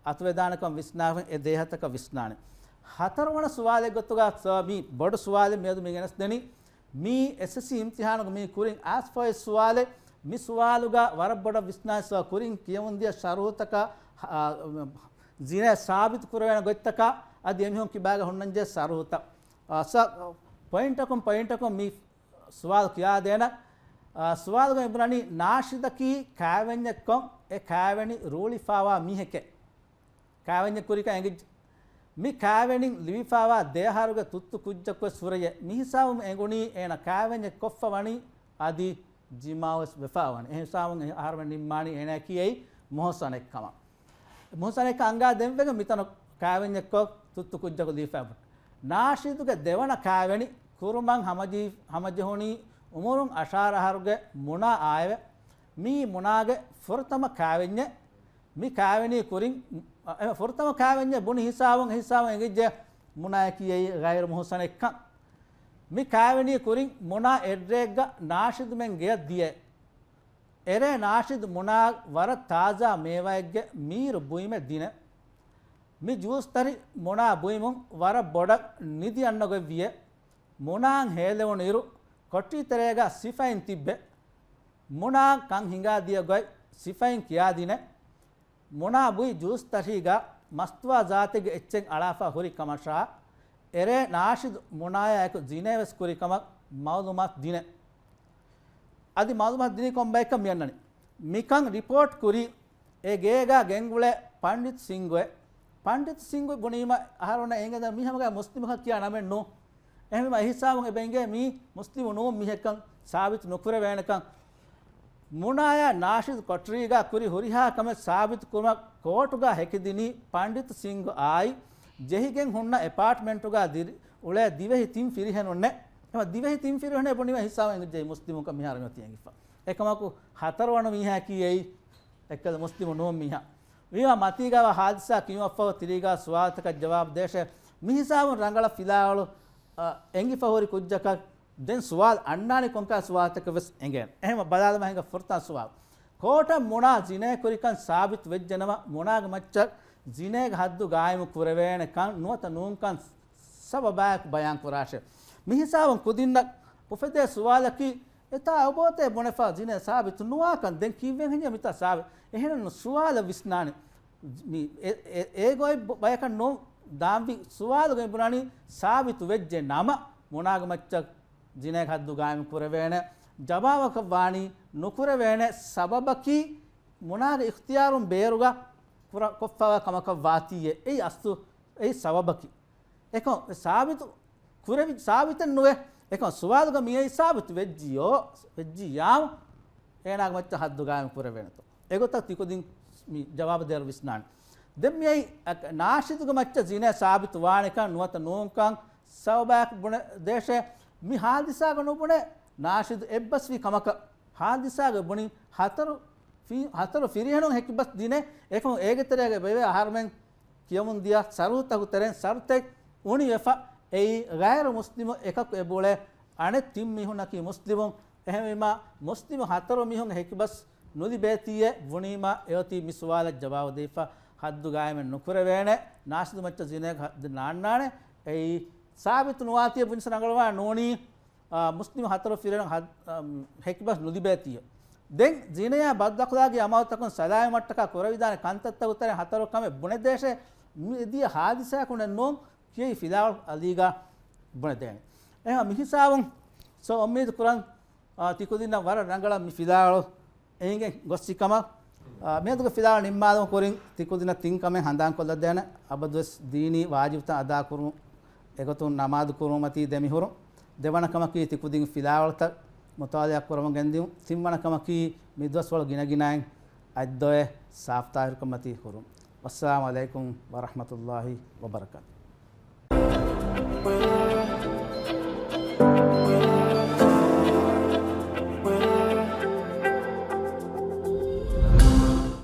އަތުވެދާނެކަން ވިސްނާފަ އެ ދޭހަތަކަށް ވިސްނާނެ. ހަތަރުވަނަ ސުވާލެއް ގޮތުގަ ސ-، މި ބޮޑު ސުވާލެއް މިއަދު މި ގެނެސްދެނީ. މީ އެސްއެސްސީ އިމްތިޙާނުގެ މީ ކުރިން އައިސްފައި ސުވާލެއް. މި ސުވާލުގަ ވަރަށް ބޮޑަށް ވިސްނާ ސ-، ކުރިން ކިޔަމުންދިޔަ ޝަރުޙުތަކަށް، އާ، ޒިނޭ ސާބިތު ކުރެވޭނެ ގޮތްތަކާ އަދި އެމީހުން ކިބާގަ ހުންނަންޖެހޭ ޝަރުޙުތައް. އާ، ސ-، ޕޮއިންޓަކުން، ޕޮއިންޓަކުން މި ސުވާލު ކިޔާދޭނަ. އާ، ސުވާލުގަ އިބުނަނީ ނާޝިދަކީ ކާވެންޏެއްކޮށް އެ ކާވެނި ރޫޅިފާވާ މީހެކޭ. ކާވެންޏެއް ކުރިކަން އެނގިއްޖެ. މި ކާވެނިން ލިބިފާވާ ދެއަހަރުގެ ތުއްތު ކުއްޖަކުވެސް ހުރެޔޭ. މިހިސާބުން އެނގުނީ އޭނަ ކާވެންޏެއް ކޮށްފަ ވަނީ އަދި ޖިމާވެސް ވެފާވަނީ. އެހިސާބުން އެ އަހަރުމެން ނިންމާނީ އޭނައަކީ އެއީ މުޙުޞަނެއްކަމަށް. މުޙުޞަނެއްކަން އަނގާ ދެންވެގެން މިތަނު ކާވެންޏެއްކޮށް ތުއްތު ކުއްޖަކު ލިބިފައިވަނީ. ނާޝިދުގެ ދެވަނަ ކާވެނި ކުރުމަށް ހަމަޖެހި-، ހަމަޖެހުނީ އުމުރުން އަށާރަ އަހަރުގެ މުނާ އާއެވެ. މީ މުނާގެ ފުރަތަމަ ކާވެންޏެއް. މި ކާވެނީ ކުރިން، އެ، ފުރަތަމަ ކާވެންޏެއް ބުނި ހިސާބުން، އެ ހިސާބުން އެނގިއްޖެ މުނާއަކީ އެއީ ޣައިރު މުޙުޞަނެއްކަން. މި ކާވެނީ ކުރިން މުނާ އެއްރެއެއްގަ ނާޝިދުމެން ގެޔަށް ދިޔަ. އެރޭ ނާޝިދު މުނާ ވަރަށް ތާޒާ މޭވާއެއްގެ މީރު ބުއިމެއް ދިނެ. މި ޖޫސްތަރި މުނާ ބުއިމުން ވަރަށް ބޮޑަށް ނިދި އަންނަ ގޮތް ވިޔެ. މުނާއަށް ހޭލެވުނު އިރު ކޮޓަރި ތެރޭގަ ސިފައިން ތިއްބެ. މުނާއަށް ކަން ހިނގާ ދިޔަ ގޮތް ސިފައިން ކިޔާދިނެ. މުނާ ބުއި ޖޫސްތަށީގަ މަސްތުވާ ޒާތެއްގެ އެއްޗެއް އަޅާފަ ހުރި ކަމަށާ، އެރޭ ނާޝިދު މުނާޔާއެކު ޒިނޭވެސް ކުރި ކަމަށް މައުލޫމާތު ދިނެ. އަދި މައުލޫމާތު ދިނީ ކޮން ބަޔަކަށް މިއަންނަނީ. މިކަން ރިޕޯޓް ކުރީ އެ ގޭގަ ގެންގުޅޭ ޕަންޑިތް ސިންގުއެ. ޕަންޑިތް ސިންގު ބުނީމަ އަހަރުންނަށް އެނގޭ މީ ހަމަގަ މުސްލިމަކަށް ކިޔާ ނަމެއް ނޫން. އެހެންވީމަ އެހިސާބުން އެބަ އެނގޭ މީ މުސްލިމު ނޫން މީހެއްކަން ސާބިތު ނުކުރެވޭނެކަން. މުނާޔާ ނާޝިދު ކޮޓަރީގަ ކުރި ހުރިހާ ކަމެއް ސާބިތު ކުރުމަށް ކޯޓުގަ ހެކިދިނީ ޕަންޑިތު ސިންގު އާއި ޖެހިގެން ހުންނަ އެޕާޓްމެންޓުގަ ދިރި އުޅޭ ދިވެހި ތިން ފިރިހެނުންނެ. އެމަ ދިވެހި ތިން ފިރިހެނެއް ބުނީމަ އެހިސާބުން އެނގިއްޖެ މުސްލިމުންކަން މިހާރު މިއޮތީ އެނގިފަ. އެކަމަކު ހަތަރުވަނަ މީހާއަކީ އެއީ އެއްކަލަ މުސްލިމު ނޫން މީހާ. ވީމާ މަތީގަވާ ހާދިސާ ކިޔުމަށްފަހު ތިރީގާ ސުވާލުތަކަށް ޖަވާބު ދޭށޭ. މިހިސާބުން ރަނގަޅަށް ފިލާވަޅު، އަ، އެނގިފަ ހުރި ކުއްޖަކަށް ދެން ސުވާލު އަންނާނީ ކޮންކާ ސުވާލުތަކެއް ވެސް އެނގޭނެ. އެހެން ބަލާލަމާ ހިނގާ ފުރަތަމަ ސުވާލު. ކޯޓަށް މުނާ ޒިނޭ ކުރިކަން ސާބިތު ވެއްޖެނަމަ، މުނާގެ މައްޗަށް ޒިނޭގެ ހައްދު ގާއިމު ކުރެވޭނެ ކަން ނުވަތަ ނޫންކަން ސަބަބާއެކު ބަޔާން ކުރާށޭ. މިހިސާބުން ކުދިންނަށް އުފެދޭ ސުވާލަކީ، އެތާ އެބައޮތޭ ބުނެފަ ޒިނޭ ސާބިތު ނުވާކަން ދެން ކީއްވެން ހެންނޭ މިތާ ސާބި-، އެހެނެއްނު ސުވާލަށް ވިސްނާނެ. މި އެ-، އެ-، އެ ގޮތް ބަ-، ބަޔަކަށް ނޫން ދާންވީ ސުވާލުގަ އިބުނާނީ ސާބިތު ވެއްޖެ ނަމަ، މުނާގެ މައްޗަށް ޒިނޭގެ ހައްދު ގާއިމު ކުރެވޭނެ. ޖަވާބަކަށް ވާނީ ނުކުރެވޭނެ ސަބަބަކީ މުނާގެ އިޚްތިޔާރުން ބޭރުގަ ކުރ-، ކޮށްފަވާ ކަމަކަށް ވާތީއޭ. އެއީ އަސްލު، އެއީ ސަބަބަކީ. އެކަން ސާބިތު ކުރެވި، ސާބިތެއް ނުވޭ. އެކަން ސުވާލުގަ މިއީ ސާބިތު ވެއްޖިޔޯ، ވެއްޖިޔާމު އޭނާގެ މައްޗަށް ހައްދު ގާއިމު ކުރެވޭނެތޯ. އެގޮތަށް ތިކުދިން މި ޖަވާބު ދޭރު ވިސްނާނެ. ދެން މިއީ ނާޝިދުގެ މައްޗަށް ޒިނޭ ސާބިތު ވާނެކަން ނުވަތަ ނޫންކަން ސަބަބާއެކު ބުނެ ދޭށޭ. މި ހާދިސާގަ ނުބުނެ ނާޝިދު އެއްބަސްވީ ކަމަކަށް. ހާދިސާގަ ބުނި ހަތަރު ފި-، ހަތަރު ފިރިހެނުން ހެކިބަސް ދިނޭ. އެކަމު އޭގެ ތެރޭގަ ބެވޭ އަހަރުމެން ކިޔަމުން ދިޔަ ޝަރުތަކު ތެރެއިން ޝަރުތެއް އުނިވެފަ، އެއީ ޣައިރު މުސްލިމު އެކަކު އެބައުޅޭ އަނެއް ތިން މީހުންނަކީ މުސްލިމުން. އެހެންވީމާ، މުސްލިމު ހަތަރު މީހުން ހެކިބަސް ނުލިބޭތީއޭ ބުނީމާ، އެއޮތީ މި ސުވާލަށް ޖަވާބު ދީފަ ހައްދު ގާއިމެއް ނުކުރެވޭނެ. ނާޝިދު މައްޗަށް ޒިނޭގެ ހައްދެއް ނާންނާނެ. އެއީ ސާބިތު ނުވާތީއޭ ބުނިސް ރަނގަޅުވާ ނޫނީ، އާ، މުސްލިމު ހަތަރު ފިރިހެނުން ހަ-، އަ، ހެކިބަސް ނުލިބޭތީއޭ. ދެން ޒިނޭއާ ބައްދަޚްލާގީ އަމަލުތަކުން ސަލާމަތްވުމަށްޓަކާ ކުރެވިދާނެ ކަންތައްތަކު ތެރެއިން ހަތަރު ކަމެއް ބުނެދޭށޭ. މި ދިޔަ ހާދިސާއަކު ނޫން ކިޔައި ފިލާވަޅު އަލީގަ ބުނެދޭނެ. އެހެން މިހިސާބުން ސޯ އުއްމީދު ކުރަން، އާ، ތިކުދިންނަށް ވަރަށް ރަނގަޅަށް މި ފިލާވަޅު އެނގެން ގޮއްސި ކަމަށް. އާ، މިއަދުގެ ފިލާވަޅު ނިންމާލުމުގެ ކުރިން ތިކުދިންނަށް ތިން ކަމެއް ހަނދާންކޮށްލަދޭނެ. އަބަދުވެސް ދީނީ ވާޖިބުތައް އަދާކުރުން އެގޮތުން ނަމާދު ކުރުމަތީ ދެމިހުރުން. ދެވަނަ ކަމަކީ ތިކުދިން ފިލާވަޅުތައް މުޠާލަޢާ ކުރަމުން ގެންދިއުން. ތިންވަނަ ކަމަކީ މި ދުވަސްވަޅު ގިނަގިނައިން އަތްދޮވެ ސާފުތާހިރުކަންމަތީ ހުރުން. ވައްސަލާމު ޢަލައިކުމް ވަރަޙްމަތުﷲި ވަބަރަކާތުހު.